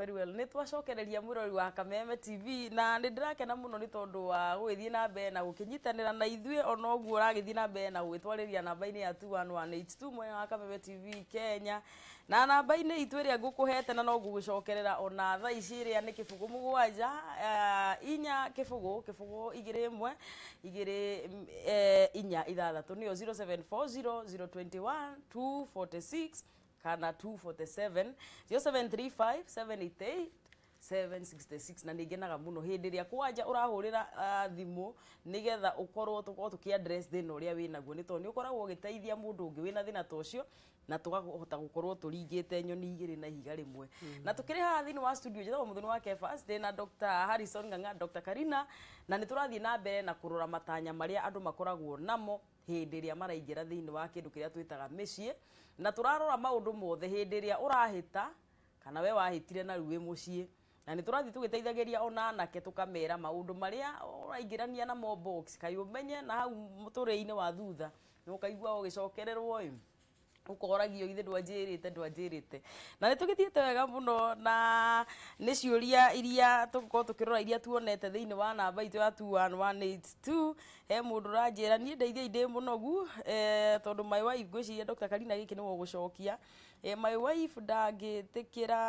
Very well. Nĩ twacokereria mũrori wa Kameme TV na nĩ ndĩrakena mũno nĩ tondũ wa gũgĩthiĩ na mbere na gũkĩnyitanĩra na ithuĩ, ona ũguo ũragĩthiĩ na mbere na gũgĩtwarĩria namba-inĩ ya 21182 mwena wa Kameme TV Kenya, na namba-inĩ itũ ĩrĩa ngũkũhete na no ngũgũcokerera ona thaa ici, ĩrĩa nĩ 0 7 4 0 0 2 1 2 4 6, nĩyo 0740 021 246 kana 247, 0735 788 766. Na nĩ ngenaga mũno hĩndĩ ĩrĩa kwanja ũrahũrĩra thimũ nĩgetha ũkorwo tũkorwo tũkĩ address thĩna ũrĩa wĩnaguo, nĩ tondũ nĩ ũkoragwo ũgĩteithia mũndũ ũngĩ wĩna thĩna ta ũcio, na tũkahota gũkorwo tũringĩte nyoni igĩrĩ na ihiga rĩmwe. Na tũkĩrĩ haha thĩinĩ wa studio, njĩtagwo Mũthoni wa Kefas, ndĩ na Dr. Harrison Ng'ang'a, Dr. Karina, na nĩ tũrathiĩ na mbere na kũrora matanya marĩa andũ makoragwo namo hĩndĩ ĩrĩa maraingĩra thĩinĩ wa kĩndũ kĩrĩa twĩtaga mĩciĩ, na tũrarora maũndũ mothe hĩndĩ ĩrĩa ũrahĩta kana we wahĩtire na rĩu wĩ mũciĩ, na nĩ tũrathiĩ tũgĩteithagĩria ona anake, tũkamera maũndũ marĩa ũraingĩrania namo box, kaĩ ũmenye na hau mũtũrĩre-inĩ wa thutha nĩ ũkaigua ũgĩcokererwo ĩ, ũkoragio ithe ndwanjĩrĩte ndwanjĩrĩte. Na nĩ tũgĩthiĩte wega mũno na nĩ ciũria iria tũgũkorwo tũkĩrora iria tuonete thĩinĩ wa namba itũ ya 21182. He mũndũ ũranjĩra, "Niĩ ndeithiai, ndĩ mũnogu," tondũ my wife, ngwĩciria Dr. Karina gĩkĩ nĩwe ũgũcokia, my wife ndangĩtĩkĩra,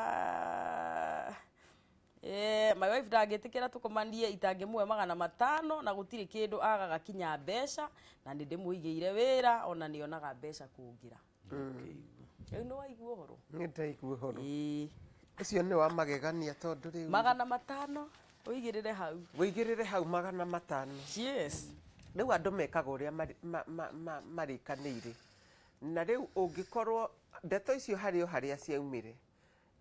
my wife ndangĩtĩkĩra tũkomanie itangĩmũhe 500, na gũtirĩ kĩndũ agaga kinya mbeca, na nĩ ndĩmũigĩire wĩra, ona nĩonaga mbeca kũngĩra. Rĩu nĩ waigua ũhoro? Nĩ ndaigua ũhoro. Ĩĩ. Ũcio nĩ wa magegania, tondũ rĩu 500 ũigĩrĩre hau. Wĩigĩrĩre hau 500. Rĩu andũ mekaga ũrĩa marĩkanĩire, na rĩu ũngĩkorwo ndeto icio harĩ o harĩa ciaumire,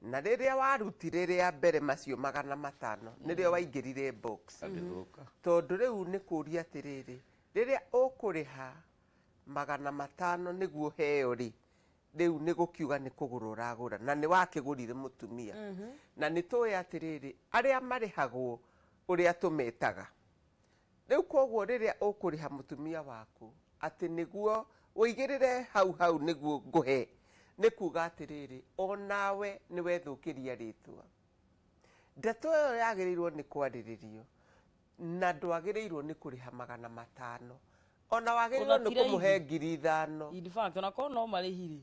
na rĩrĩa warutire rĩa mbere macio 500, nĩrĩo waingĩrire box. Agĩthũka. Tondũ rĩu nĩ kũria atĩrĩrĩ, rĩrĩa ũkũrĩha 500 nĩguo heo rĩ, rĩu nĩ gũkiuga nĩ kũgũra ũragũra, na nĩ wakĩgũrire mũtumia. Na nĩ tũĩ atĩrĩrĩ, arĩa marĩhagwo ũrĩa tũmetaga rĩu, koguo rĩrĩa ũkũrĩha mũtumia waku atĩ nĩguo ũigĩrĩre hau hau nĩguo ngũhe, nĩ kuga atĩrĩrĩ, onawe nĩ wethũkĩria rĩtwa. Ndeto ĩyo yagĩrĩirwo nĩ kwarĩrĩrio, na ndwagĩrĩirwo nĩ kũrĩha 500, ona wagĩrĩirwo nĩ Ona ti raithi. kũmũhe 5,000. In fact, ona korwo no marĩhi rĩ.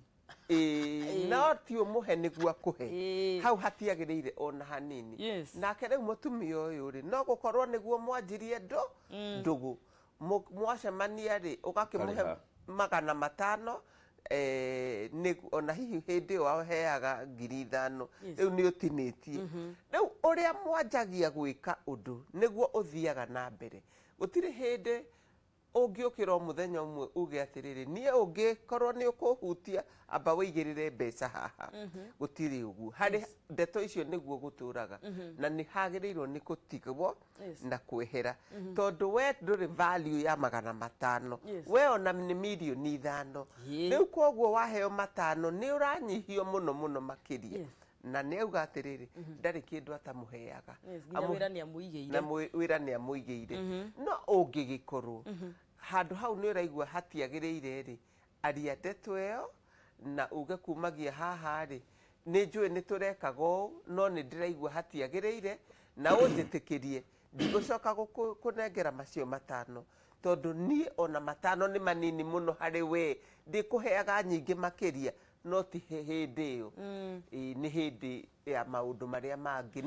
Ĩĩ, no ti ũmũhe nĩguo akũhe. Hau hatiagĩrĩire ona hanini. Nake rĩu mũtumia ũyũ rĩ, no gũkorwo nĩguo mwanjirie ndũgũ, mwacemania rĩ, ũgakĩmũhe Ũkarĩha. 500, ona hihi hĩndĩ ĩyo aheaga 5,000. Rĩu nĩ ũtinĩtie. Rĩu ũrĩa mwanjagia gwĩka ũndũ nĩguo ũthiaga na mbere. Gũtirĩ hĩndĩ ũngĩũkĩra o mũthenya ũmwe uge atĩrĩrĩ, "Niĩ ũngĩkorwo nĩ ũkũhutia, amba wĩigĩrĩre mbeca haha." Gũtirĩ ũguo harĩ ndeto icio nĩguo gũtũraga, na nĩ hagĩrĩirwo nĩ gũtigwo na kwehera, tondũ we ndũrĩ value ya 500. We ona nĩ mirioni 5. Rĩu koguo waheo 500 nĩ ũranyihio mũno mũno makĩria. Na nĩ auga atĩrĩrĩ, ndarĩ kĩndũ atamũheaga. Yes, nginya wĩra nĩ amũigĩire. Na wĩra nĩ amũigĩire. No ũngĩgĩkorwo handũ hau nĩ ũraigua hatiagĩrĩire rĩ, aria ndeto ĩyo na uge, "Kumagia haha rĩ, nĩ njũĩ nĩ tũrekaga ũũ, no nĩ ndĩraigua hatiagĩrĩire, na ũnjĩtĩkĩrie ndigũcoka kũnengera macio 500, tondũ niĩ ona 500 nĩ manini mũno harĩ we, ndĩkũheaga nyingĩ makĩria, no ti hĩndĩ ĩyo. Ĩĩ, nĩ hĩndĩ ya maũndũ marĩa mangĩ.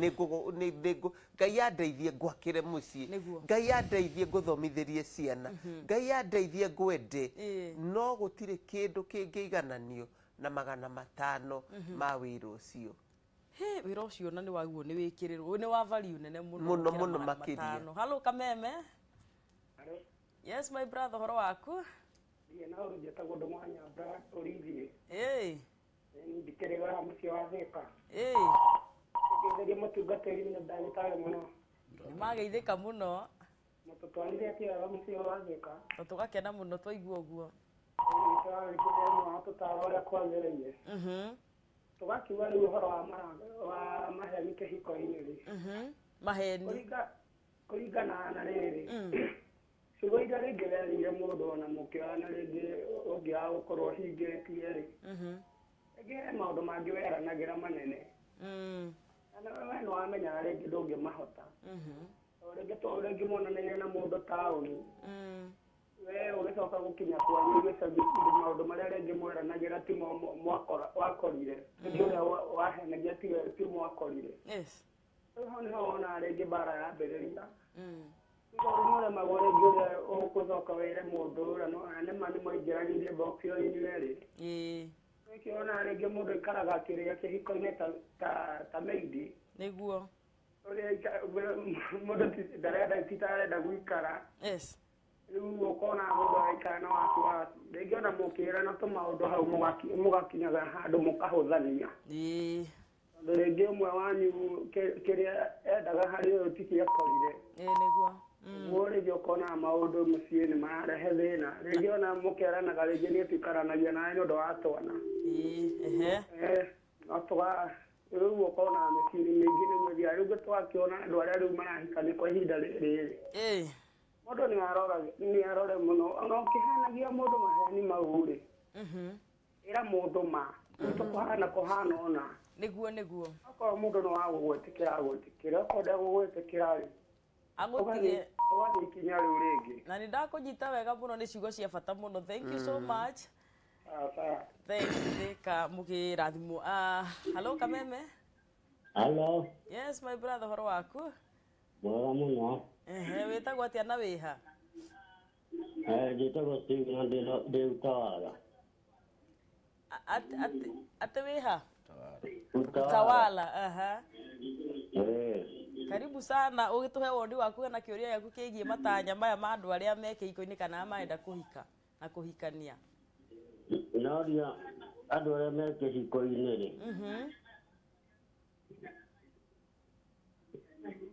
Ngai andeithie ngwakĩre mũciĩ. Ngai andeithie ngũthomithĩrie ciana. Ngai andeithie ngwende." No gũtirĩ kĩndũ kĩngĩigananio na 500 ma wĩra ũcio. He wĩra ũcio na nĩ waguo nĩ wĩkĩrĩrwo, nĩ wa value nene mũno Mũno, gũkĩra mũno magana makĩria. matano. Hello Kameme. Yes, my brother, ũhoro waku? Ndiĩ na ũru, njĩtagwo Ndũng'wa Nyambura Ũrithie. Ndikĩrĩ wa mũciĩ wa Thĩka. Ngeithagia mũtungatĩri na ndagĩtarĩ mũno. Nĩ mageithĩka mũno. Mũtũtwarire atĩa wa mũciĩ wa Thĩka? Na tũgakena mũno twaigua ũguo. Nĩtũrarĩkĩria tũtara ũrĩa kwagĩrĩire. Tũgakiuga rĩu ũhoro wa wa maheni kĩhiko-inĩ rĩ. Maheni. Kũringana na rĩrĩ, ciugo iria rĩngĩ werĩire mũndũ ona mũkĩoyana, rĩngĩ ũngĩaga gũkorwo ũhingĩtie rĩ, rĩngĩ he maũndũ mangĩ weranagĩra manene. Na we nĩ wamenyaga rĩngĩ ndũngĩmahota. Rĩngĩ to rĩngĩ monanaine na mũndũ taũni. We ũgĩcoka gũkinya kwanyu gĩcagi maũndũ marĩa rĩngĩ mweranagĩra ti mwakorire. Rĩngĩ ũrĩa wahenagia ti mwakorire. Yes. Rĩu hau nĩho wonaga rĩngĩ mbara yambĩrĩria. Rĩu nĩũremagwo rĩngĩ ũrĩa ũgũcoka wĩre mũndũ ũrĩa nĩma nĩmwaingĩranirie box ĩyo inyuerĩ. Ĩĩ. Nĩkĩo wonaga rĩngĩ mũndũ aikaraga akĩrĩa kĩhiko-inĩ ta maid. Nĩguo. Ũrĩa mũndũ ndarenda ti ta arenda gũikara. Yes. Rĩu ũkona mũndũ araikara na wasiwasi. Rĩngĩ ona mũkĩrana tũmaũndũ hau mũgakinyaga handũ mũkahũthania. Ĩĩ. Tondũ rĩngĩ ũmwe wanyu kĩrĩa endaga harĩ ũyũ ti kĩakorire. Ĩĩ nĩguo. Ũguo rĩngĩ ũkona maũndũ mũciĩ nĩ mararehe thĩna. Rĩngĩ ona mũkeranaga rĩngĩ nĩ tũikaranagia nawe nĩ ũndũ wa twana. Ĩĩ ehe. No tũga rĩu ũkona mĩciĩ mĩingĩ nĩguo ĩthiaga. Rĩu twakĩona andũ arĩa rĩu marahikania kwa ihinda rĩrĩ. Ĩĩ. Mũndũ nĩ arore mũno. Ona ũkĩhenagia mũndũ maheni mau rĩ. Ĩra mũndũ ma. Tũkũhana kũhana ona. Nĩguo nĩguo. Okorwo mũndũ nĩ wa gũgwĩtĩkĩra agwĩtĩkĩre, okorwo ndegũgwĩtĩkĩra rĩ, Agũtige. Ũgathiĩ ikinya rĩu rĩngĩ. Na nĩ ndakũnyita wega mũno, nĩ ciugo cia bata mũno. Thank you so much. Sawa. Thank you ka mũkĩrathimwo. Hello Kameme. Hello. Yes my brother, ũhoro waku? Mwega mũno. Ehe, wĩtagwo atĩa na wĩha? Njĩtagwo Steve na ndĩ Utawala. Atĩ wĩha? Utawala. Aha. Karibu sana, ũgĩtũhe woni waku na kĩũria gĩaku kĩgiĩ matanya maya ma andũ arĩa me kĩhiko-inĩ kana marenda kũhika na kũhikania. Noria andũ arĩa me kĩhiko-inĩ rĩ.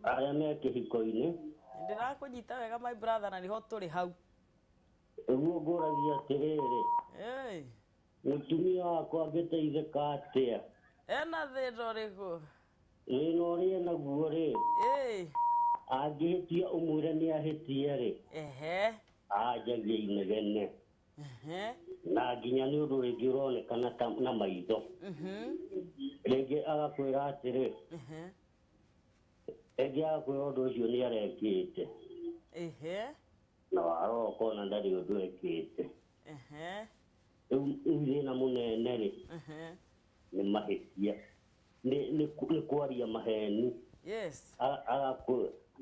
Arĩa me kĩhiko-inĩ. Ndĩrakũnyita wega my brother, na nĩho tũrĩ hau. Ũguo ngũragia atĩrĩrĩ. Mũtumia wakwa angĩteithĩka atĩa? Ena thĩna ũrĩkũ? Thĩna ũrĩa enaguo rĩ. Angĩhĩtia ũmwĩre nĩ ahĩtie rĩ. Ehe. Anjagia inegene. Ehe. Na nginya nĩ ũndũ rĩngĩ ũronekana na maitho. Rĩngĩ agakwĩra atĩrĩ. Rĩngĩ agakwĩra ũndũ ũcio nĩ arekĩte. Ehe. Na warora ũkona ndarĩ ũndũ ekĩte. Ehe. Rĩu thĩna mũnene rĩ. Nĩ mahĩtia. Nĩ kwaria maheni. Yes.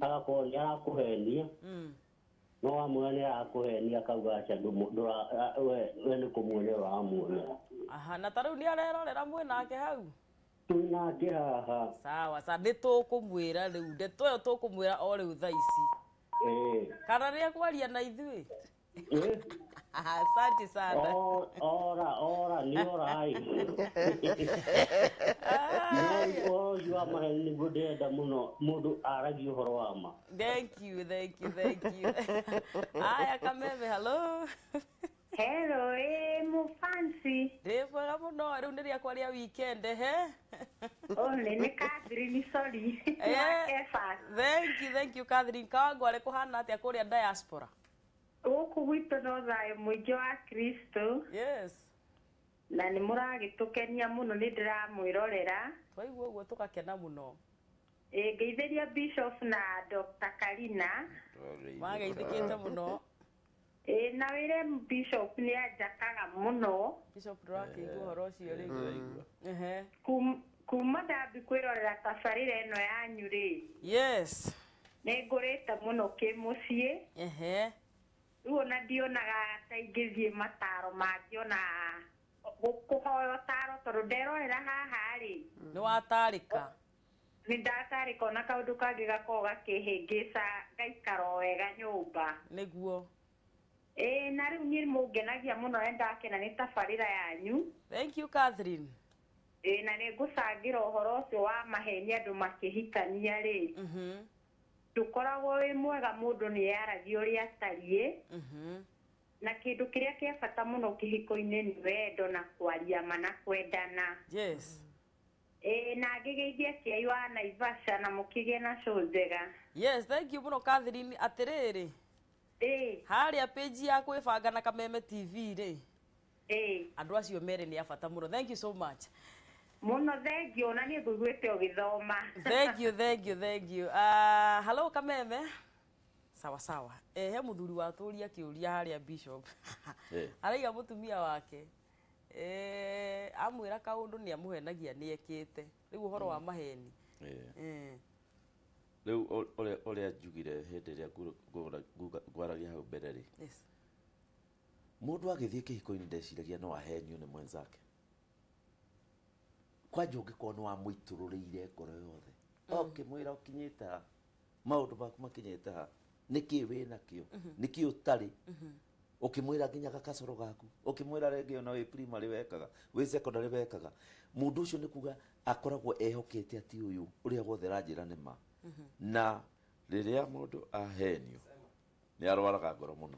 Agakorwo nĩ arakũhenia. No wamwĩra nĩ arakũhenia akauga aca we nĩ kũmuonia ũramuonia. Aha, na ta rĩu nĩ arerorera mwĩ nake hau? Twĩ nake haha. Sawa, sawa, nĩ tũkũmwĩra rĩu, ndeto ĩyo tũkũmwĩra o rĩu thaa ici. Kana nĩ ekwaria na ithuĩ? Asante sana. Ora, nĩ ora ĩ. Ũhoro wa maheni nĩguo ndĩrenda mũno mũndũ aragie ũhoro wa ma. Thank you, thank you, thank you. Aya Kameme, hello. Hello, mũfansi. Ndĩ mwega mũno, rĩu nĩ rĩakwa rĩa weekend, he? Oh, nĩ Catherine, sorry. Thank you, thank you Catherine. Kawangware kũhana atĩa kũrĩa diaspora? Gũkũ gwitũ no thayũ mũingĩ wa Kristo. Yes. Na nĩ mũragĩtũkenia mũno, nĩ ndĩramwĩrorera. Twaigua ũguo tũgakena mũno. Ngeithĩria Bishop na Dr. Karina. Mageithĩkĩte mũno. Na wĩre Bishop nĩ anjakaga mũno. Bishop ndũrakĩigua ũhoro ũcio rĩu. Ehe. Kuma ndambi kwĩrorera tabarĩra ĩno yanyu rĩ. Yes. Nĩ ngũrĩte mũno kĩmũciĩ. Ehe. Rĩu ona ndionaga ta ingĩthiĩ mataro mangĩ ona kũhoya ũtaro tondũ nderorera haha rĩ. Nĩ watarĩka. Nĩ ndatarĩka ona kaũndũ kangĩ gakoragwo gakĩhĩngĩca ngaikara o wega nyũmba. Nĩguo. Na rĩu niĩ mũngenagia mũno na ndakena nĩ tabarĩra yanyu. Thank you Catherine. Na nĩ ngũcangĩra ũhoro ũcio wa maheni andũ makĩhikania rĩ. Ndũkoragwo wĩ mwega mũndũ nĩ aragia ũrĩa atariĩ. Na kĩndũ kĩrĩa kĩa bata mũno kĩhiko-inĩ nĩ wendo na kwaria ma na kwendana. Yes. Na ngĩgeithia kĩai wa Naivasha na mũkĩgĩe na show njega. Yes, thank you mũno Catherine. Atĩrĩrĩ. Harĩa page ya kwĩbanga na Kameme TV rĩ. Andũ acio merĩ nĩ a bata mũno. Thank you so much. Mũno thengio, na niĩ ngũiguĩte ũgĩthoma. Thank you, thank you, thank you. Hello Kameme. Sawa sawa. He muthuri watũria kĩũria harĩa Bishop. Araiga mũtumia wake amwĩra kaũndũ nĩ amũhenagia nĩ ekĩte. Rĩu ũhoro wa maheni. Rĩu ũrĩa njugire hĩndĩ ĩrĩa ngwaragia hau mbere rĩ. Yes. Mũndũ agĩthiĩ kĩhiko-inĩ ndeciragia no ahenio nĩ mwenzake. Kwanja ũngĩkorwo nĩ wamũitũrũrĩire ngoro yothe. Ũkĩmwĩra ũkinyĩte ha, maũndũ maku makinyĩte ha, nĩkĩĩ wĩnakĩo, nĩkĩĩ ũtarĩ. Ũkĩmwĩra nginya gakacoro gaku, ũkĩmwĩra rĩngĩ ona wĩ primary wekaga, wĩ secondary wekaga. Mũndũ ũcio nĩ kuga akoragwo ehokete atĩ ũyũ ũrĩa wothe aranjĩra nĩ ma. Na rĩrĩa mũndũ ahenio nĩ arwaraga ngoro mũno.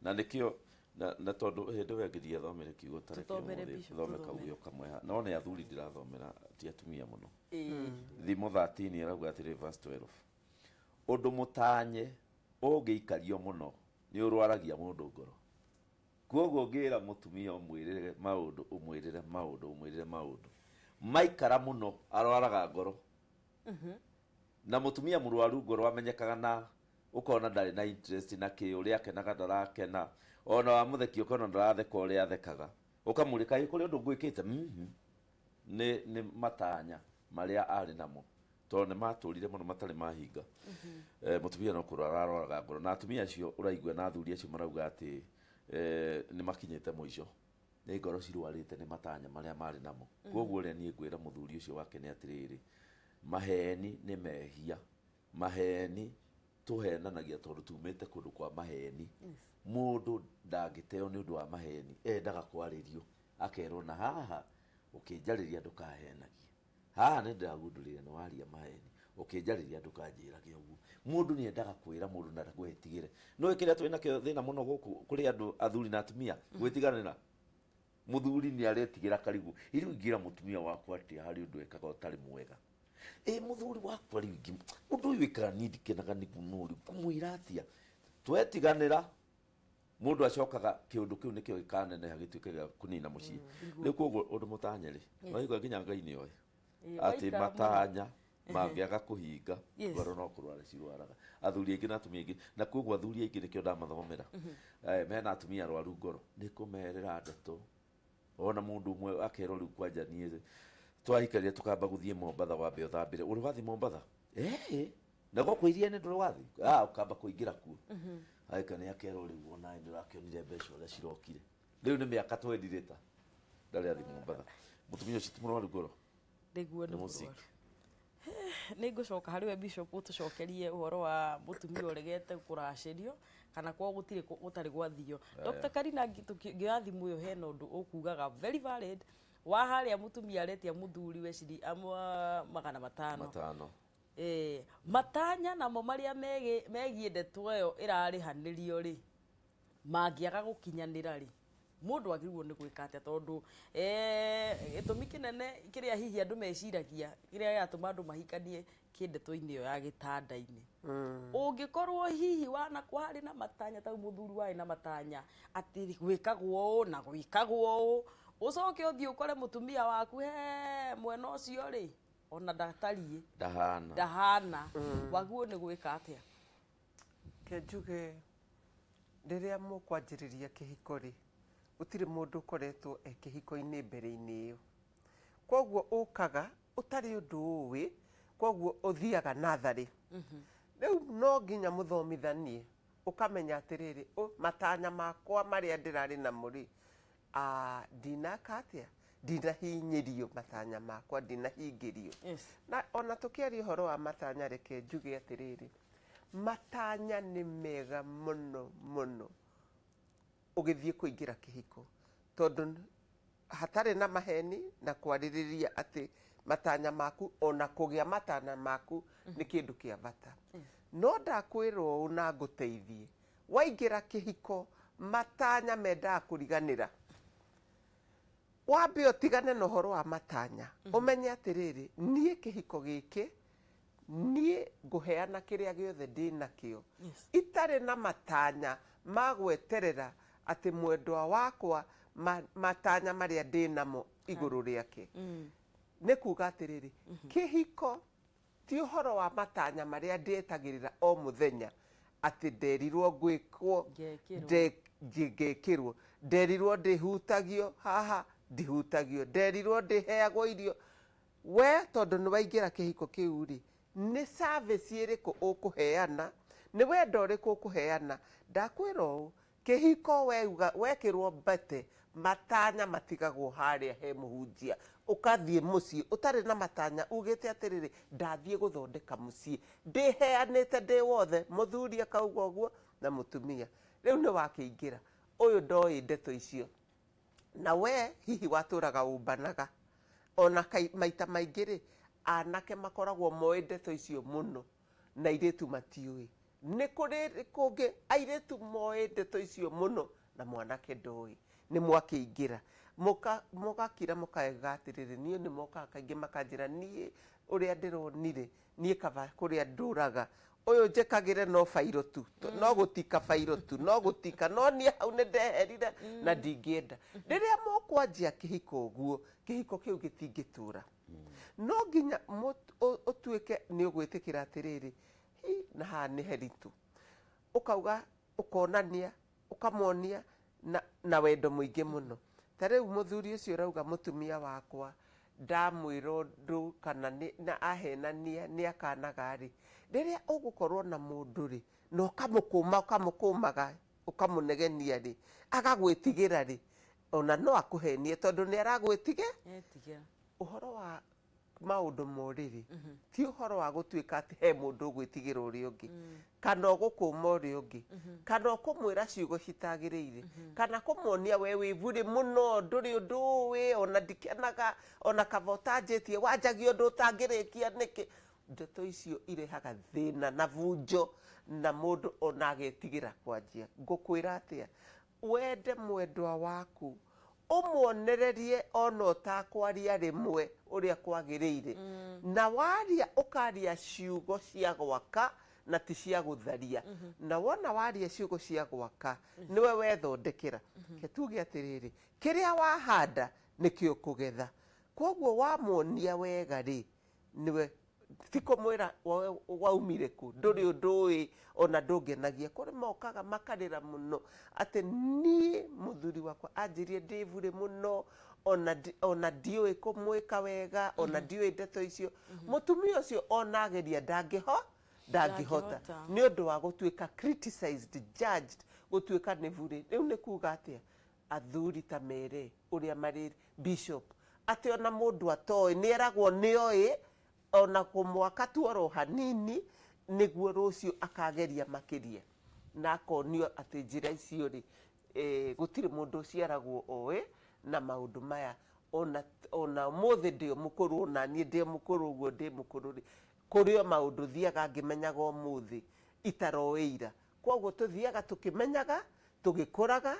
Na nĩkĩo na tondũ hĩndĩ ĩyo ĩngĩ ndiathomire kiugo ta reke Tũthomere ũmũthĩ, Bishop, thome tũthomere. kaugo kamwe haha. No nĩ athuri ndĩrathomera, ti atumia mũno. Thimo 13 ĩrauga atĩrĩ verse 12. Ũndũ mũtanye ũngĩikario mũno nĩ ũrwaragia mũndũ ngoro. Koguo ũngĩra mũtumia ũmwĩrĩre maũndũ, ũmwĩrĩre maũndũ, ũmwĩrĩre maũndũ, maikara mũno arwaraga ngoro. Na mũtumia mũrwaru ngoro amenyekaga na ũkona ndarĩ na interest na kĩ, ũrĩa akenaga ndarakena, ona wamũthekia ũkona ndaratheka ũrĩa athekaga, ũkamũrĩka ĩ kũrĩ ũndũ ngwĩkĩte. Nĩ matanya marĩa arĩ namo tondũ nĩ matũrire mũno matarĩ mahinga. Mũtumia no kũrwara arwaraga ngoro, na atumia acio ũraigua na athuri acio marauga atĩ nĩ makinyĩte mũico, nĩ ngoro cirwarĩte nĩ matanya marĩa marĩ namo. Koguo ũrĩa niĩ ngwĩra mũthuri ũcio wake nĩ atĩrĩrĩ, maheni nĩ mehia, maheni tũhenanagia tondũ tumĩte kũndũ kwa maheni. Mũndũ ndangĩteo nĩ ũndũ wa maheni, endaga kwarĩrio akerwo na haha ũkĩnjarĩria ndũkahenagie, haha nĩ ndĩragundũrire nĩ waria maheni, ũkĩnjarĩria ndũkanjĩrage ũguo. Mũndũ nĩ endaga kwĩra mũndũ na ndagwĩtigĩre. No kĩrĩa twĩ nakĩo thĩna mũno gũkũ kũrĩ andũ athuri na atumia gwĩtiganĩra. Mũthuri nĩ aretigĩra karigũ, rĩu ingĩra mũtumia wakwa atĩa harĩ ũndũ ekaga ũtarĩ mwega? Ĩ mũthuri wakwa rĩu ingĩ ũndũ ũyũ wĩkaga niĩ ndikenaga nĩguo, no rĩu kũmwĩra atĩa? Twetiganĩra mũndũ acokaga kĩũndũ kĩu nĩkĩo gĩkaneneha gĩtuĩke gĩa kũnina mũciĩ. Rĩu koguo ũndũ mũtanye rĩ, waigua nginya Ngai nĩ oĩ atĩ waikara mũno. matanya mangĩaga kũhinga Yes. ngoro no kũrwara cirwaraga. Athuri aingĩ na atumia aingĩ, na koguo athuri aingĩ nĩkĩo ndamathomera. Mena atumia arwaru ngoro nĩ kũmerĩra ndeto. Ona mũndũ ũmwe akerwo rĩu kwanja niĩ twahikarire tũkamba gũthiĩ Mombatha wambe ũthambĩre. Ũrĩ wathiĩ Mombatha? Na gũkũ iria-inĩ ndũrĩ wathiĩ? Ũkamba kũingĩra kuo. Agĩka nĩ akerwo rĩu ona nĩ ũrakĩonire mbeca ũrĩa cirokire. Rĩu nĩ mĩaka twendirĩta ndarĩ athiĩ Mombatha. Mũtumia ũcio ti mũrwaru ngoro? Nĩguo nĩ Nĩ mũsick. mũrwaru. Nĩ ngũcoka harĩ we Bishop ũtũcokerie ũhoro wa mũtumia ũregete kũracĩrio kana kwao gũtirĩ gũtarĩ gwathio. Dr. Karina, ngĩoya thimũ ĩyo hena ũndũ ũkugaga very valid wa harĩa mũtumia aretia mũthuri we ciringi 500. Matano. Matanya namo marĩa megiĩ ndeto ĩyo ĩrarĩhanĩrio rĩ, mangĩaga gũkinyanĩra rĩ, mũndũ agĩrĩirwo nĩ gwĩka atĩa? Tondũ gĩtũmi kĩnene kĩrĩa hihi andũ meciragia kĩrĩa gĩratũma andũ mahikanie kĩndetoinĩ ĩyo ya gĩtanda-inĩ, ũngĩkorwo hihi wana warĩ na matanya ta mũthuri warĩ na matanya atĩ gwĩkagwo ũũ na gwĩkagwo ũũ, ũcoke ũthiĩ ũkore mũtumia waku he mwena ũcio rĩ, ona ndatariĩ, ndahana, ndahana, wagwo nĩ gwĩka atĩa? Ke njuge rĩrĩa mũkwanjĩrĩria kĩhiko rĩ, gũtirĩ mũndũ ũkoretwo e kĩhiko-inĩ mbere-inĩ ĩyo, koguo ũkaga ũtarĩ ũndũ ũĩ, koguo ũthiaga natharĩ. Rĩu no nginya mũthomithanie, ũkamenya atĩrĩrĩ, matanya makwa marĩa ndĩrarĩ namo rĩ, ndinaka atĩa, ndinahinyĩrio matanya makwa, ndinahingĩrio. Yes. Na ona tũkĩaria ũhoro wa matanya, reke njuge atĩrĩrĩ, matanya nĩ mega mũno mũno ũgĩthiĩ kũingĩra kĩhiko, tondũ hatarĩ na maheni na kwarĩrĩria atĩ matanya maku ona kũgĩa matanya maku nĩ kĩndũ kĩa bata. No ndakwĩra ũũ na ngũteithie, waingĩra kĩhiko matanya mendaga kũriganĩra. Wambe ũtigane na ũhoro wa matanya, ũmenye atĩrĩrĩ, niĩ kĩhiko gĩkĩ niĩ ngũheana kĩrĩa gĩothe ndĩnakĩo, Yes. itarĩ na matanya ma gweterera atĩ mwendwa wakwa matanya marĩa ndĩnamo igũrũ rĩake. Nĩ kuga atĩrĩrĩ, kĩhiko ti ũhoro wa matanya marĩa ndĩetagĩrĩra o mũthenya atĩ nderirwo ngwĩkwo, ngekĩrwo, nderirwo ndĩhutagio haha, ndihutagio, nderirwo ndĩheagwo irio. We tondũ nĩ waingĩra kĩhiko kĩu rĩ, nĩ service ĩrĩkũ ũkũheana, nĩ wendo ũrĩkũ ũkũheana. Ndakwĩra ũũ, kĩhiko wekĩrwo mbete, matanya matigagwo harĩa he mũhunjia. Ũkathiĩ mũciĩ ũtarĩ na matanya, ugĩte atĩrĩrĩ, ndathiĩ gũthondeka mũciĩ, ndĩheanĩte ndĩ wothe, mũthuri akauga ũguo na mũtumia. Rĩu nĩ wakĩingĩra, ũyũ ndoĩ ndeto icio, na we hihi watũraga ũmbanaga. Ona maita maingĩ rĩ, anake makoragwo moĩ ndeto icio mũno na airĩtu matiũĩ. Nĩ kũrĩ kũngĩ airĩtu moĩ ndeto icio mũno na mwanake ndoĩ. Nĩ mwakĩingĩra mũgakira mũkauga atĩrĩrĩ, niĩ nĩ mokaga kaingĩ makanjĩra niĩ ũrĩa ndĩronire, niĩ kaba kũrĩa ndũraga ũyũ njĩkagĩre no bairo tu, no gũtika bairo tu, no gũtika, no niĩ hau nĩ ndeherire na ndingĩenda. Rĩrĩa mũkwanjia kĩhiko ũguo, kĩhiko kĩu gĩtingĩtũra. No nginya ũtuĩke nĩ ũgwĩtĩkĩra atĩrĩrĩ, hi na haha nĩ heritũ. Ũkauga, ũkonania, ũkamonia na wendo mũingĩ mũno. Ta rĩu mũthuri ũcio ũrauga mũtumia wakwa ndamwĩra ũndũ kana na ahenania nĩ akanaga rĩ, rĩrĩa ũgũkorwo na mũndũ rĩ, na ũkamũkũma, ũkamũkũmaga, ũkamũnegenia rĩ, agagwĩtigĩra rĩ, ona no akũhenie tondũ nĩ aragwĩtige. Ũhoro wa maũndũ ma ũrĩrĩ ti ũhoro wa gũtuĩka atĩ he mũndũ ũgwĩtigĩra ũrĩa ũngĩ, kana ũgũkũma ũrĩa ũngĩ, kana ũkũmwĩra ciugo citagĩrĩire, kana kũmuonia we wĩ burĩ mũno, ndũrĩ ũndũ ũĩ, ona ndikenaga, ona kaba ũtanjĩtie, wanjagia ũndũ ũtangĩrĩkia nĩkĩ. Ndeto icio irehaga thĩna na bunjo na mũndũ ona agetigĩra kwanjia. Ngũkwĩra atĩa, wende mwendwa waku, ũmuonererie ona ũtakwaria rĩmwe ũrĩa kwagĩrĩire, na waria ũkaria ciugo cia gwaka na ti cia gũtharia. Na wona waria ciugo cia gwaka, nĩwe wethondekera. Ke tuge atĩrĩrĩ, kĩrĩa wahanda nĩkĩo ũkũgetha. Koguo wamuonia wega rĩ, nĩwe ti kũmwĩra waumire kũ, ndũrĩ ũndũ ũĩ, ona ndũngenagia. Kũrĩ mokaga makarĩra mũno atĩ niĩ mũthuri wakwa anjĩrie ndĩ burĩ mũno, ona ndiũĩ kũmwĩka wega, ona ndiũĩ ndeto icio. Mũtumia ũcio ona ageria ndangĩhota nĩ ũndũ wa gũtuĩka criticized, judged, gũtuĩka nĩ burĩ. Rĩu nĩ kuga atĩa, athuri ta mere ũrĩa marĩ bishop, atĩ ona mũndũ atoĩ nĩ eragwo nĩoĩ, ona kũmwaka tu oro hanini nĩguo rũciũ akageria makĩria, na akonio atĩ njĩra icio rĩ, gũtirĩ mũndũ ũciaragwo oĩ na maũndũ maya. Ona ũmũthĩ ndĩ mũkũrũ, ona niĩ ndĩ mũkũrũ ũguo ndĩ mũkũrũ rĩ, kũrĩ o maũndũ thiaga ngĩmenyaga ũmũthĩ itaroĩ ira. Koguo tũthiaga tũkĩmenyaga, tũgĩkũraga,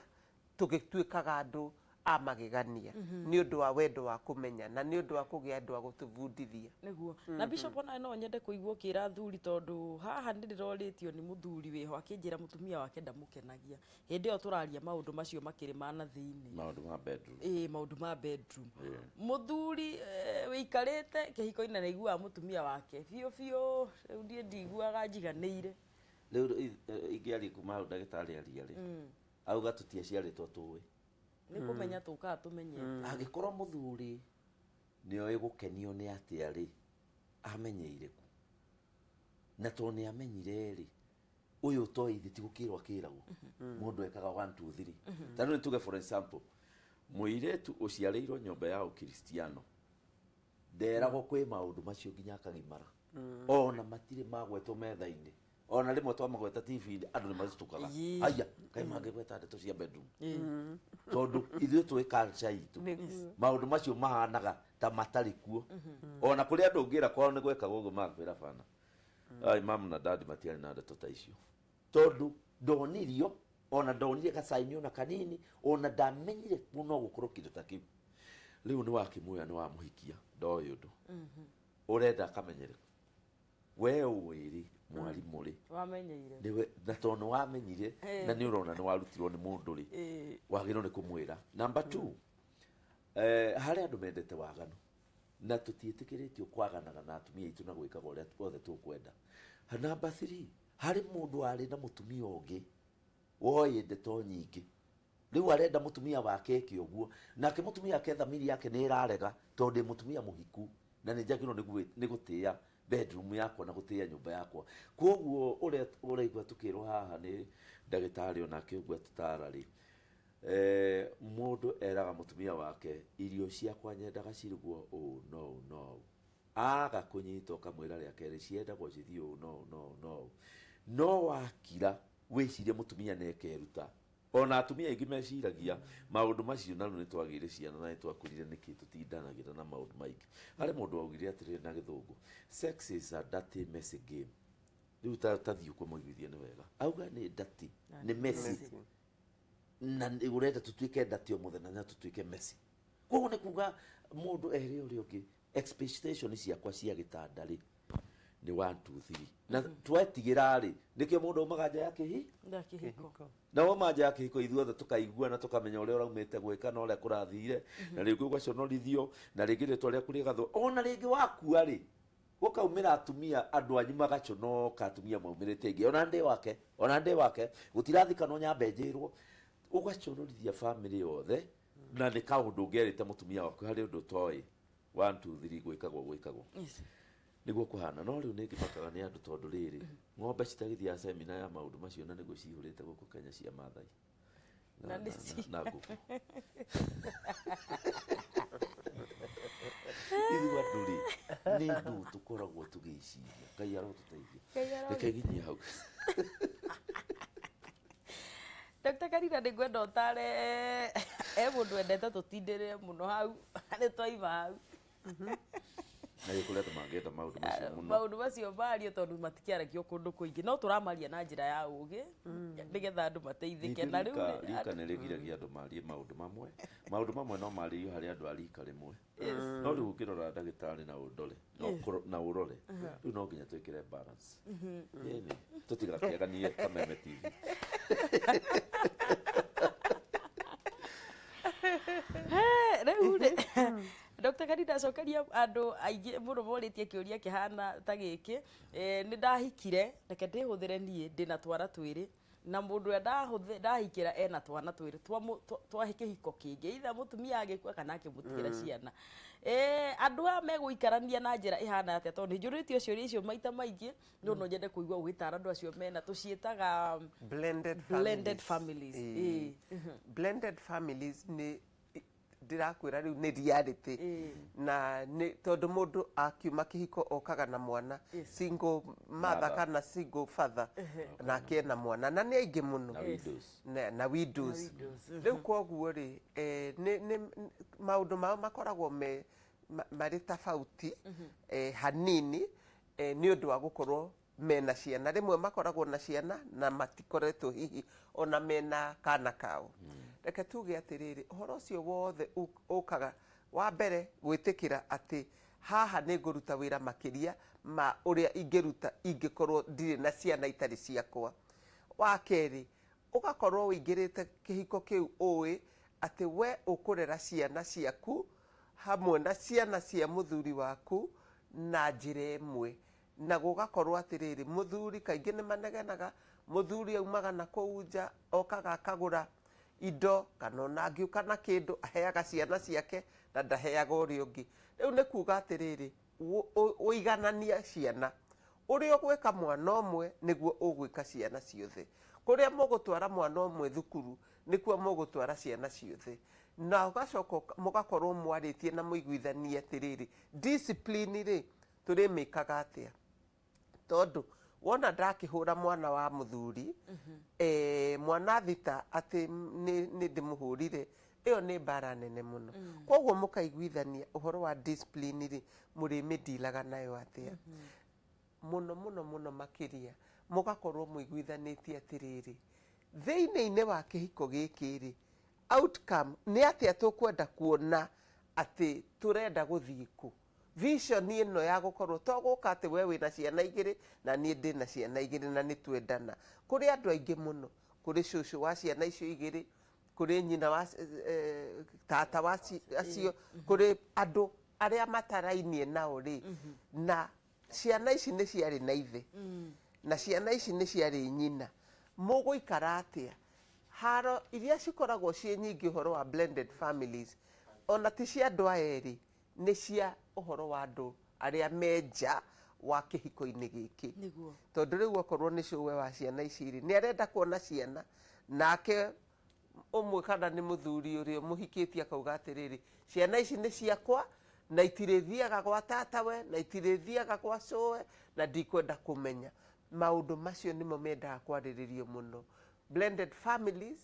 tũgĩtuĩkaga andũ a magegania nĩ ũndũ wa wendo wa kũmenya na nĩ ũndũ wa kũgĩa andũ a gũtũbundithia. Nĩguo. Na bishop, ona no nyende kũigua ũkĩra athuri, tondũ haha nĩ ndĩrorĩtio nĩ mũthuri wĩho akĩnjĩra mũtumia wake ndamũkenagia. Hĩndĩ ĩyo tũraria maũndũ macio makĩrĩ ma na thĩinĩ, maũndũ ma bedroom. Ĩĩ, maũndũ ma bedroom. Mũthuri wĩikarĩte kĩhiko-inĩ na aiguaga mũtumia wake biũ biũ, rĩu niĩ ndiguaga njiganĩire. Rĩu ingĩaria kuma hau ndagĩtarĩ aria rĩ, auga tũtiaciarĩtwo tũĩ, nĩ kũmenya tũkaga tũmenyete. Angĩkorwo mũthuri nĩoĩ gũkenio nĩ atĩa rĩ, amenyeire kũ? Na tondũ nĩ amenyire rĩ, ũyũ ũtoĩ ithe ti gũkĩrwo akĩragwo. Mũndũ ekaga 1 2 3. Ta rĩu nĩ tuge for example, mũirĩtu ũciarĩirwo nyũmba ya ũkristiano nderagwo kwĩ maũndũ macio nginya akagimara, ona matirĩ magwetwo metha-inĩ, ona rĩmwe twamagweta TV-inĩ andũ nĩ macitukaga, aya kaĩ mangĩgweta ndeto cia bedroom, tondũ ithuĩ tũĩ culture itũ maũndũ macio mahanaga ta matarĩ kuo. Ona kũrĩ andũ ũngĩra kwao nĩ gwekagwo ũguo, magakwĩra bana, ai mamu na dadi matiarĩ na ndeto ta icio, tondũ ndonirio, ona ndonire gacaini ona kanini, ona ndamenyire no gũkorwo kĩndũ ta kĩu. Rĩu nĩ wakĩmuoya, nĩ wamũhikia, ndoĩ ũndũ ũrenda akamenyere we ũĩ rĩ, mwarimũ rĩ, wamenyeire nĩwe, na tondũ nĩ wamenyire na nĩ ũrona nĩ warutirwo nĩ mũndũ rĩ, wagĩrĩirwo nĩ kũmwĩra. Number 2, harĩ andũ mendete waganu Na tũtiĩtĩkĩrĩtio kwaganaga na atumia aitũ na gwĩkaga ũrĩa wothe tũkwenda. Number 3, harĩ mũndũ arĩ na mũtumia ũngĩ woĩ ndeto nyingĩ, rĩu arenda mũtumia wake eke ũguo, nake mũtumia ake thamiri yake nĩ ĩrarega tondũ ndĩ mũtumia mũhiku na nĩ njagĩrĩirwo nĩ gũtĩĩa bedroom yakwa na gũtĩĩa nyũmba yakwa. Koguo ũrĩa ũraigua tũkĩrwo haha nĩ ndagĩtarĩ onake ũguo atũtara rĩ, mũndũ eraga mũtumia wake irio ciakwa nyendaga cirugwo ũũ no ũũ no ũũ, aga kũnyita ũkamwĩra rĩa kerĩ ciendagwo cithiĩ ũũ no ũũ no ũũ no ũũ, no wakira wĩcirie mũtumia nĩekeruta. Ona atumia aingĩ meciragia maũndũ macio, na rĩu nĩtwagĩire ciana na nĩtwakũrire nĩkĩ tũtindanagĩra na maũndũ maingĩ. Harĩ mũndũ waugire atĩrĩrĩ na gĩthũngũ, sex is a dirty messy game. Rĩu tathiĩ ũkũmũiguithia nĩ wega, auga nĩ dirty, nĩ messy, na ũrenda tũtuĩke dirty o mũthenya na tũtuĩke messy. Koguo nĩ kuga mũndũ ere ũrĩa ũngĩ expectation ciakwa cia gĩtanda rĩ nĩ 1 2 3, na twetigĩra rĩ nĩkĩo mũndũ aumaga nja ya kĩhiko, na wauma nja ya kĩhiko ithuothe tũkaigua na tũkamenya ũrĩa ũraumĩte gwĩka na ũrĩa kũrathire, na rĩngĩ ũgaconorithio, na rĩngĩ rĩtwa rĩaku rĩgathwo, ona rĩngĩ wakua rĩ gũkaumĩra atumia andũ anyu magaconoka, atumia maumĩrĩte aingĩ, ona ndĩ wake, ona ndĩ wake gũtirathikanwo nyambe njĩrwo, ũgaconorithia bamĩrĩ yothe, na nĩ kaũndũ ũngĩerĩte mũtumia waku harĩ ũndũ ũtoĩ 1 2 3 gwĩkagwo gwĩkagwo nĩguo kũhana. No rĩu nĩngĩmakaga nĩ andũ tondũ rĩrĩ ng'ombe citagĩthiaga semina ya maũndũ macio na nĩguo cihũrĩte gũkũ Kenya cia Maathai na ngũkũ. Ithuĩ andũ rĩ nĩ ndũ tũkoragwo tũgĩciria. Ngai arotũteithia, reke nginyie hau. Dr. Karina nĩngwenda ũtare e mũndũ endete tũtindĩrĩre mũno hau, nĩ twaima hau. Na gĩkũrĩa andũ mangĩenda maũndũ macio mũno, maũndũ macio mario tondũ matikĩaragio kũndũ kũingĩ, no tũramaria na njĩra ya ũgĩ nĩgetha andũ mateithĩke. Na rĩu rika nĩ rĩgiragia andũ marie maũndũ mamwe, maũndũ mamwe no marĩrio harĩ andũ a rika rĩmwe, no rĩu ũngĩrora ndagĩtarĩ na ũndore na ũrore rĩu no nginya twĩkĩre balance, ĩni tũtigakĩaganie Kameme TV. Rĩu rĩ Dr. Karina cokeria andũ aingĩ mũno morĩtie kĩũria kĩhana ta gĩkĩ. Nĩ ndahikire, reke ndĩhũthĩre niĩ ndĩna twana twĩrĩ, na mũndũ ũrĩa ndahikĩra ena twana twĩrĩ twa kĩhiko kĩngĩ, either mũtumia agĩkua kana akĩmũtigĩra ciana. Andũ aya megũikarania na njĩra ĩhana atĩa? Tondũ nĩnjũrĩtio ciũria icio maita maingĩ, no no nyende kũigua ũgĩtara andũ acio mena tũciĩtaga blended families. Blended families nĩ ndĩrakwĩra rĩu nĩ reality, na nĩ tondũ mũndũ akiuma kĩhiko okaga na mwana, single mother kana single father, nake ena mwana na nĩ aingĩ mũno na widows. Rĩu koguo rĩ maũndũ mao makoragwo me marĩ tofauti hanini, nĩ ũndũ wa gũkorwo mena ciana. Rĩmwe makoragwo na ciana na matikoretwo hihi ona mena kana kao. Reke tuge atĩrĩrĩ, ũhoro ũcio wothe ũkaga wa mbere gwĩtĩkĩra atĩ haha nĩ ngũruta wĩra makĩria ma ũrĩa ingĩruta ingĩkorwo ndirĩ na ciana itarĩ ciakwa. Wa kerĩ, ũgakorwo ũingĩrĩte kĩhiko kĩu ũĩ atĩ we ũkũrera ciana ciaku hamwe na ciana cia mũthuri waku na njĩra ĩmwe, na gũgakorwo atĩrĩrĩ mũthuri kaingĩ nĩ manegenaga, mũthuri aumaga na kũu nja okaga akagũra indo kana ona angĩũka na kĩndũ aheaga ciana ciake na ndaheaga ũrĩa ũngĩ. Rĩu nĩ kuga atĩrĩrĩ, ũiganania ciana, ũrĩa ũgwĩka mwana ũmwe nĩguo ũgwĩka ciana ciothe, kũrĩa mũgũtwara mwana ũmwe thukuru nĩkuo mũgũtwara ciana ciothe, na ũgacoka mũgakorwo mwarĩtie na mũiguithanie atĩrĩrĩ discipline rĩ tũrĩmĩkaga atĩa, tondũ wona ndakĩhũra mwana wa mũthuri mwana thita atĩ nĩ ndĩmũhũrire, ĩyo nĩ mbara nene mũno. Koguo mũkaiguithania ũhoro wa discipline rĩ mũrĩmĩndilaga nayo atĩa, mũno mũno mũno makĩria mũgakorwo mũiguithanĩtie atĩrĩrĩ thĩinĩ-inĩ wa kĩhiko gĩkĩ rĩ outcome nĩ atĩa tũkwenda kuona atĩ tũrenda gũthiĩ kũ. Vision ĩno ya gũkorwo to gũka atĩ we wĩna ciana igĩrĩ na niĩ ndĩna ciana igĩrĩ na nĩ twendana. Kũrĩ andũ aingĩ mũno, kũrĩ cũcũ wa ciana icio igĩrĩ, kũrĩ nyina wa tata wa acio, kũrĩ andũ Arĩa matarainie nao rĩ, na ciana ici nĩ ciarĩ na ithe, na ciana ici nĩ ciarĩ nyina, mũgũikara atĩa? Haro iria cikoragwo ciĩ nyingĩ ũhoro wa blended families, ona ti cia andũ aya erĩ, nĩ cia ũhoro wa andũ arĩa me nja wa kĩhiko-inĩ gĩkĩ. Nĩguo. Tondũ rĩu okorwo nĩ cũwe wa ciana ici rĩ, nĩ arenda kuona ciana, nake ũmwe kana nĩ mũthuri ũrĩa mũhikĩtie akauga atĩrĩrĩ, ciana ici nĩ ciakwa na itirĩthiaga gwa tatawe na itirĩthiaga gwa cũwe na ndikwenda kũmenya. Maũndũ macio nĩmo mendaga kwarĩrĩrio mũno. Blended families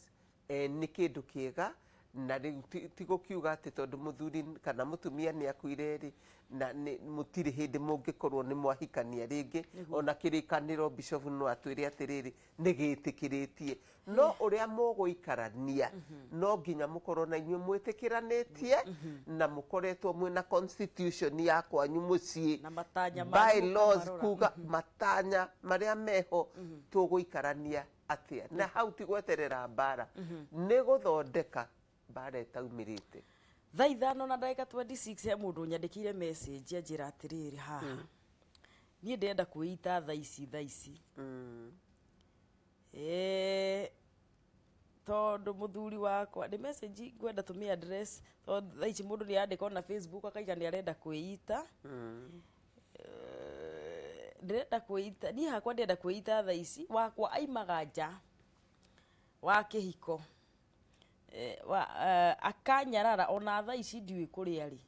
nĩ kĩndũ kĩega, na rĩu ti gũkiuga atĩ tondũ mũthuri kana mũtumia nĩ akuire rĩ, na mũtirĩ hĩndĩ mũngĩkorwo nĩ mwahikania rĩngĩ. Ona kĩrĩkanĩro Bishop no atwĩre atĩrĩrĩ, nĩ gĩtĩkĩrĩtie, no ũrĩa mũgũikarania no nginya mũkorwo na inyuĩ mwĩtĩkĩranĩtie na mũkoretwo mwĩna constitution ya kwanyu mũciĩ, Na matanya manyu bylaws, mũkamarora. kuga matanya marĩa meho tũgũikarania atĩa, na hau ti gweterera mbara, nĩ gũthondeka mbara ĩtaumĩrĩte. 5:26 he mũndũ nyandĩkĩire message anjĩra atĩrĩrĩ, haha niĩ ndĩrenda kwĩita thaa ici thaa ici, tondũ mũthuri wakwa nĩ message ngwenda tũmĩ address, tondũ thaa ici mũndũ nĩ andĩka ona Facebook akaiga nĩ arenda kwĩita. Ndĩrenda kwĩita niĩ hakwa, ndĩrenda kwĩita thaa ici, wakwa aimaga nja wa kĩhiko, akanyarara ona thaa ici ndiũĩ kũrĩa arĩ,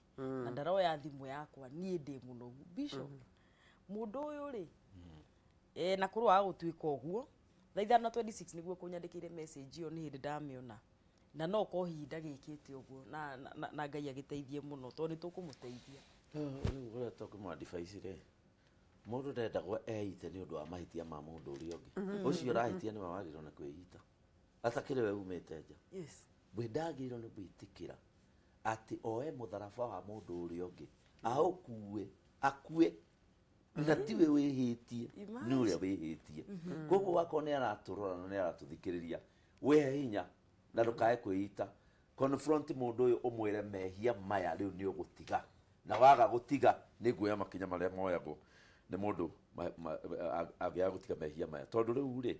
na ndaroya thimũ yakwa, niĩ ndĩ mũnogu. Bishop, mũndũ ũyũ rĩ, na kũrwaga gũtuĩka ũguo 5:26 nĩguo kũnyandĩkĩire message ĩyo, nĩ hĩndĩ ndamĩona, na no korwo hihi ndagĩkĩte ũguo, na Ngai agĩteithie mũno tondũ nĩ tũkũmũteithia. Rĩu ũrĩa tũkũmũ-advise rĩ, mũndũ ndendagwo eite nĩ ũndũ wa mahĩtia ma mũndũ ũrĩa ũngĩ. Ũcio ũrahĩtia nĩwe wagĩrĩirwo nĩ kwĩita, atakĩrĩ we umĩte nja. We ndagĩrĩirwo nĩ gwĩtĩkĩra atĩ oe mũtharaba wa mũndũ ũrĩa ũngĩ aũkue akue, na tiwe wĩhĩtie, nĩ ũrĩa wĩhĩtie. Koguo wakorwo nĩ aratũrora na nĩ aratũthikĩrĩria, wĩhe hinya na ndũkae kwĩita. Confront mũndũ ũyũ, ũmwĩre mehia maya rĩu nĩ ũgũtiga, na waga gũtiga nĩ nguoya makinya marĩa moyagwo nĩ mũndũ angĩaga gũtiga mehia maya. Tondũ rĩu rĩ,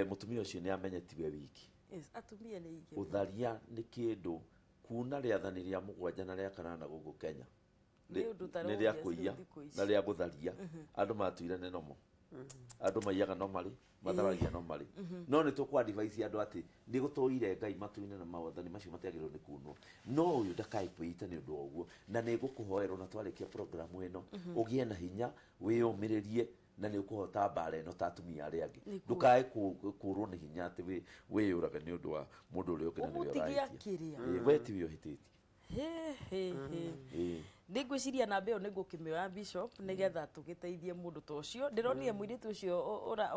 mũtumia ũcio nĩ amenye tiwe wiki. Yes, atumia nĩ aingĩ. Ũtharia nĩ kĩndũ kuna rĩathani rĩa 7 na rĩa 8 gũkũ Kenya Nĩ ũndũ ũtarĩ nĩ rĩa obvious kũiya thikũ ici. na rĩa gũtharia. Andũ matuire nĩ nomo, andũ maiyaga no marĩ matharagia no marĩ, no nĩ tũkũ advise andũ atĩ nĩ gũtũire Ngai matu-inĩ na mawathani macio matiagĩrĩirwo nĩ kunwo. No ũyũ ndakae kwĩita nĩ ũndũ wa ũguo, na nĩ ngũkũhoera ona twarĩkia programu ĩno ũgĩe na hinya, wĩyũmĩrĩrie, na nĩ ũkũhota mbara ĩno ta atumia arĩa angĩ. Ndũkae kũrwo nĩ hinya atĩ wĩyũrage nĩ ũndũ wa mũndũ ũrĩa ũngĩ na nĩwe Ũmũtigie ũrahĩtia. akĩrĩa. Ĩĩ, we tiwe ũhĩtĩtie. He, he, he. Ĩĩ. Nĩ ngwĩciria namba ĩyo nĩ ngũkĩmĩoya, Bishop, nĩgetha tũgĩteithie mũndũ ta ũcio. Ndĩronire mũirĩtu ũcio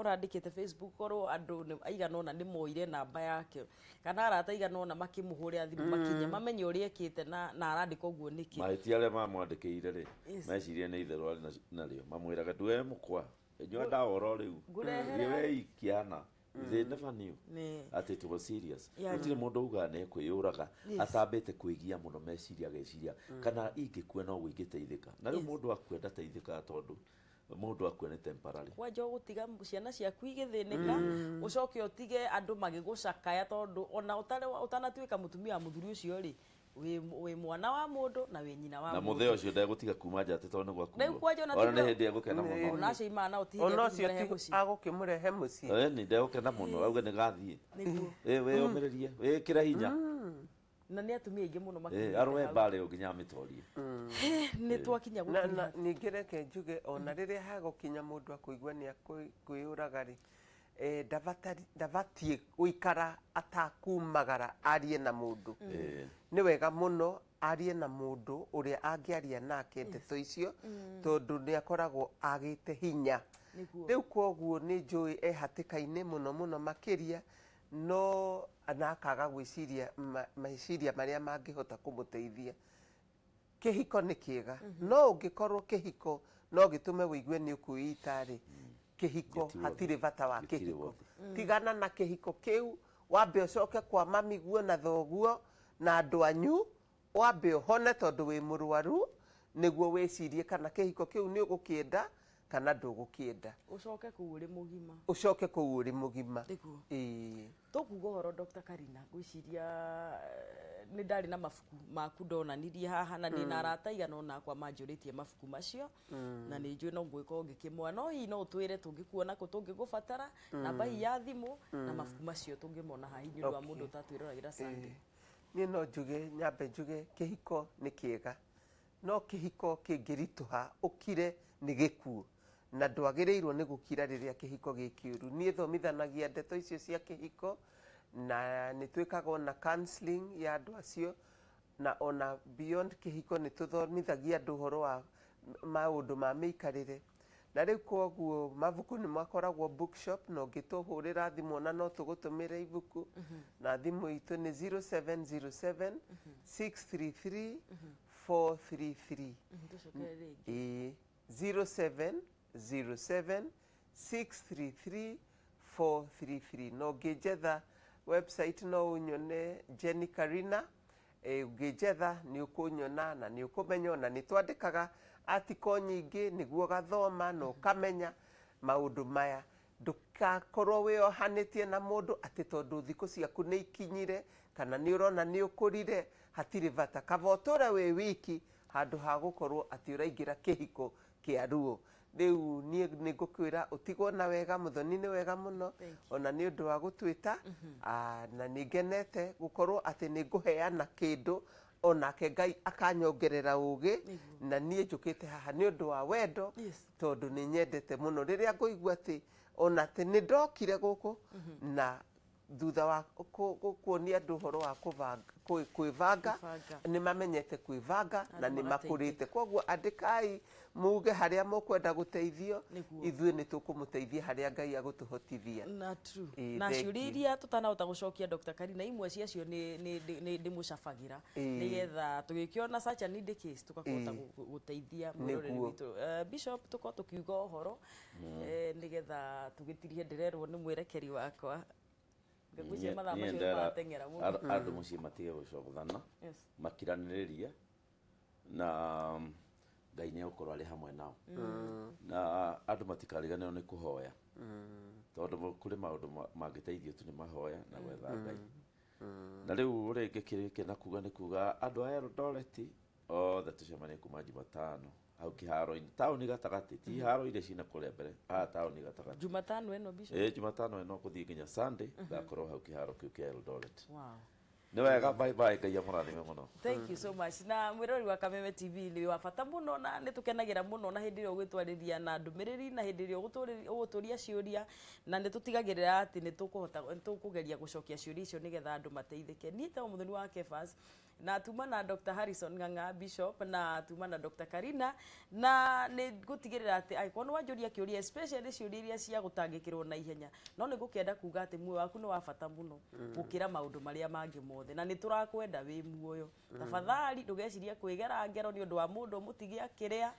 ũrandĩkĩte Facebook, korwo andũ aigana ũna nĩ moire namba yake kana arata aigana ũna makĩmũhũrĩra thimũ makinya mamenye ũrĩa ekĩte na arandĩka ũguo nĩkĩ. Mahĩtia arĩa mamwandĩkĩire rĩ, Yes. mecirie nĩ itherũ arĩ narĩo, mamwĩraga ndue mũkwa, nyua ndawa oro rĩu. Ngũrehere. Thiĩ weikiana. They never knew Nĩ. atĩ it was serious. Yani. Gũtirĩ mũndũ ugaga nĩ ekwĩyũraga atambĩte kwĩgia mũno meciria, ageciria kana ingĩkua no ingĩteithĩka. Na rĩu mũndũ akua ndateithĩkaga, tondũ mũndũ akua nĩ temporary. Kwanja ũgũtiga ciana ciaku igĩthĩnĩka, ũcoke ũtige andũ magĩgũcakaya, tondũ ona ũtanatuĩka mũtumia wa mũthuri ũcio rĩ, wĩ mwana wa mũndũ na wĩ nyina wa Na mũndũ. mũthee ũcio ndegũtiga kuma nja atĩ tondũ nĩ Rĩu gwakuo. kwanja ona Ona nĩ tiga- hĩndĩ egũkena mũno. Ona acio imana ũtige Ona ũcio kũmũrehe ti mũciĩ. agũkĩmũrehe mũciĩ. Ĩni ndegũkena mũno, auge nĩ gathiĩ. Nĩguo. Ĩ, wĩyũmĩrĩrie, wĩkĩre hinya. Na nĩ atumia aingĩ mũno Ĩ, makinyĩte arũe hau. mbara ĩyo nginya amĩtorie. Nĩ twakinya Na, gũkinya. na ningĩ reke njuge, ona rĩrĩa hagũkinya mũndũ akũigua nĩ akwĩyũraga rĩ, ndabatiĩ gũikara atakumagara arie na mũndũ. Nĩ wega mũno arie na mũndũ ũrĩa angĩaria nake ndeto icio, tondũ nĩ akoragwo agĩte hinya. Nĩguo. Rĩu koguo nĩ njũĩ e hatĩka-inĩ mũno mũno makĩria, no na akaga gwĩciria meciria marĩa mangĩhota kũmũteithia. Kĩhiko nĩ kĩega, no ũngĩkorwo kĩhiko no gĩtũme wĩigue nĩ ũkwĩita rĩ, kĩhiko Gĩtirĩ hatirĩ bata wa Gĩtirĩ kĩhiko. worth. Tigana na kĩhiko kĩu, wambe ũcoke kwa mamiguo na thoguo na andũ anyu, wambe ũhone tondũ wĩ mũrwaru, Nĩguo wĩcirie kana kĩhiko kĩu nĩ ũgũkĩenda kana ndũgũkĩenda. Ũcoke kũu ũrĩ mũgima. Ũcoke kũu ũrĩ mũgima. Nĩguo. Ĩĩ. Tũkuga ũhoro Dr. Karina, ngwĩciria nĩ ndarĩ na mabuku maku ndonanirie haha, na ndĩna arata aigana ũna akwa manjũrĩtie mabuku macio, na nĩ njũĩ no ngwĩkorwo ngĩkĩmoya, no hihi no ũtwĩre tũngĩkuona kũ, tũngĩgũbatara, namba hihi ya thimũ na mabuku macio tũngĩmona haha nĩ ũndũ wa mũndũ ũtatwĩroragĩra Sunday. Niĩ no njuge, nyambe njuge kĩhiko nĩ kĩega, no kĩhiko kĩngĩritũha ũkire nĩ gĩkuũ, na ndwagĩrĩirwo nĩ gũkira rĩrĩa kĩhiko gĩ kĩũru. Niĩ thomithanagia ndeto icio cia kĩhiko, na nĩ twĩkaga ona counseling ya andũ acio, na ona beyond kĩhiko nĩ tũthomithagia andũ ũhoro wa maũndũ ma mĩikarĩre. Na rĩu koguo mabuku nĩ makoragwo bookshop, na ũngĩtũhũrĩra thimũ ona no tũgũtũmĩre ibuku, na thimũ itũ nĩ 0707 633 433. Tũcokere rĩngĩ. Ĩĩ, 0707 633 433. Na ũngĩnjetha website no ũnyone Jenny Karina. Ũngĩnjetha nĩ ũkũnyona na nĩ ũkũmenya, ona nĩ twandĩkaga article nyingĩ nĩguo ũgathoma na ũkamenya maũndũ maya. Ndũgakorwo wĩyohanĩtie na mũndũ atĩ tondũ thikũ ciaku nĩ ikinyire kana nĩ ũrona nĩ ũkũrire, hatirĩ bata. Kaba ũtũre wĩ wiki handũ ha gũkorwo atĩ ũraingĩra kĩhiko kĩa ruo. Rĩu niĩ nĩ ngũkwĩra ũtigwo na wega, Mũthoni nĩ wega mũno ona nĩ ũndũ wa gũtwĩta, na nĩ ngenete gũkorwo atĩ nĩ ngũheana kĩndũ onake Ngai akanyongerera ũgĩ, na niĩ njũkĩte haha nĩ ũndũ wa wendo, tondũ nĩ nyendete mũno rĩrĩa ngũigua atĩ ona atĩ nĩ ndokire gũkũ na thutha wa kuonia andũ ũhoro wa kwĩbanga, nĩ mamenyete kwĩbanga na nĩ makũrĩte. Koguo andĩkai muge harĩa mũkwenda gũteithio, ithuĩ nĩ tũkũmũteithia harĩa Ngai agũtũhotithia. Na true. Na ciũria iria tũtanahota gũcokia Dr. Karina, imwe ciacio nĩ ndĩmũcabagĩra nĩgetha tũgĩkĩona such a needy case tũkahota gũteithia mwĩroreri witũ. Bishop, tũkorwo tũkiuga ũhoro nĩgetha tũgĩtirie, ndĩrerwo nĩ mwĩrekeri wakwa. Andũ mũciĩ matige gũcogothana, makiranĩrĩrie, na Ngai nĩ egũkorwo arĩ hamwe nao, na andũ matikariganĩrwo nĩ kũhoya, tondũ kũrĩ maũndũ mangĩteithio tu nĩ mahoya na gwetha Ngai. Na rĩu ũrĩa ingĩkĩrĩkia na kuga nĩ kuga andũ a Eldoret othe tũcemanie kuma Jumatano hau kĩharo-inĩ, taũni gatagatĩ, ti iharo iria cina kũrĩa mbere, haha taũni gatagatĩ. Jumatano ĩno Bishop? Ĩĩ, Jumatano ĩno gũthiĩ nginya Sunday, ngakorwo hau kĩharo kĩu kĩa Eldoret. Nĩ wega, bye bye, Ngai amũrathime mũno. Thank you so much. Na mwĩroreri wa Kameme TV nĩ wa bata mũno, na nĩ tũkenagĩra mũno na hĩndĩ ĩrĩa ũgĩtwarĩria na ndũmĩrĩri, na hĩndĩ ĩrĩa ũgũtũria ciũria, na nĩ tũtigagĩrĩra atĩ nĩ tũkũhota, nĩ tũkũgeria gũcokia ciũria icio nĩgetha andũ mateithĩke. Niĩ ta Mũthoni wa Kefas, na tuma na Dr. Harrison Ng'ang'a Bishop, na tuma na Dr. Karina, na nĩ ngũtigĩrĩra atĩ angĩkorwo nĩ wanjũria kĩũria, especially ciũria iria cia gũtangĩkĩrwo na ihenya, no nĩ ngũkĩenda kuga atĩ muoyo waku nĩ wa bata mũno gũkĩra maũndũ marĩa mangĩ mothe, na nĩ tũrakwenda wĩ muoyo. Tafadhali ndũgecirie kwĩgera ngero nĩ ũndũ wa mũndũ mũtige akĩrĩa,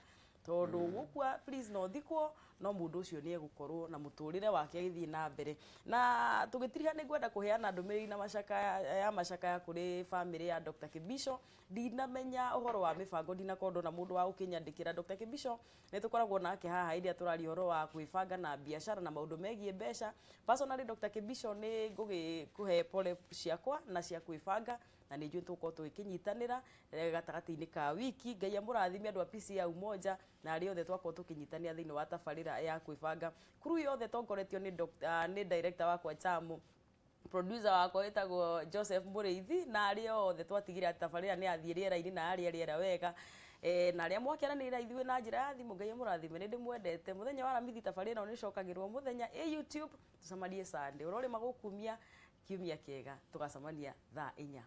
tondũ gũkua please no thikwo, no mũndũ ũcio nĩ egũkorwo na mũtũrĩre wake agĩthiĩ na mbere. Na tũgĩtiriha nĩ ngwenda kũheana ndũmĩrĩri na macakaya ya macakaya kũrĩ famĩlĩ ya Dr. Kibisho. Ndinamenya ũhoro wa mĩbango, ndinakorwo ndona mũndũ wa gũkĩnyandĩkĩra. Dr. Kibisho nĩ tũkoragwo nake haha ĩrĩa tũraria ũhoro wa kwĩbanga na biacara na maũndũ megiĩ mbeca. Personally Dr. Kibisho nĩ ngũgĩkũhe pole ciakwa na cia kwĩbanga, na nĩ njũĩ tũgũkorwo tũgĩkĩnyitanĩra gatagatĩ-inĩ ka wiki. Ngai amũrathime andũ a PCA Umoja na arĩa othe twakorwo tũkĩnyitanĩra thĩinĩ wa tabarĩra ya kwĩbanga. Crew yothe tongoretio nĩ director wakwa Chamu, producer wakwa wĩtagwo Joseph Mũrĩithi, na arĩa othe twatigire atĩ tabarĩra nĩ yathiĩ rĩera-inĩ na yarĩa rĩera wega. Na arĩa mwakĩaranĩria ithuĩ na njĩra ya thimũ, Ngai amũrathime, nĩ ndĩmwendete. Mũthenya wa Aramithi tabarĩra ĩno nĩ ĩcokagĩrwo mũthenya ĩ YouTube, tũcemanie Sunday. Ũrĩa ũrĩ magũkumia kiumia kĩega, tũgacemania thaa 4.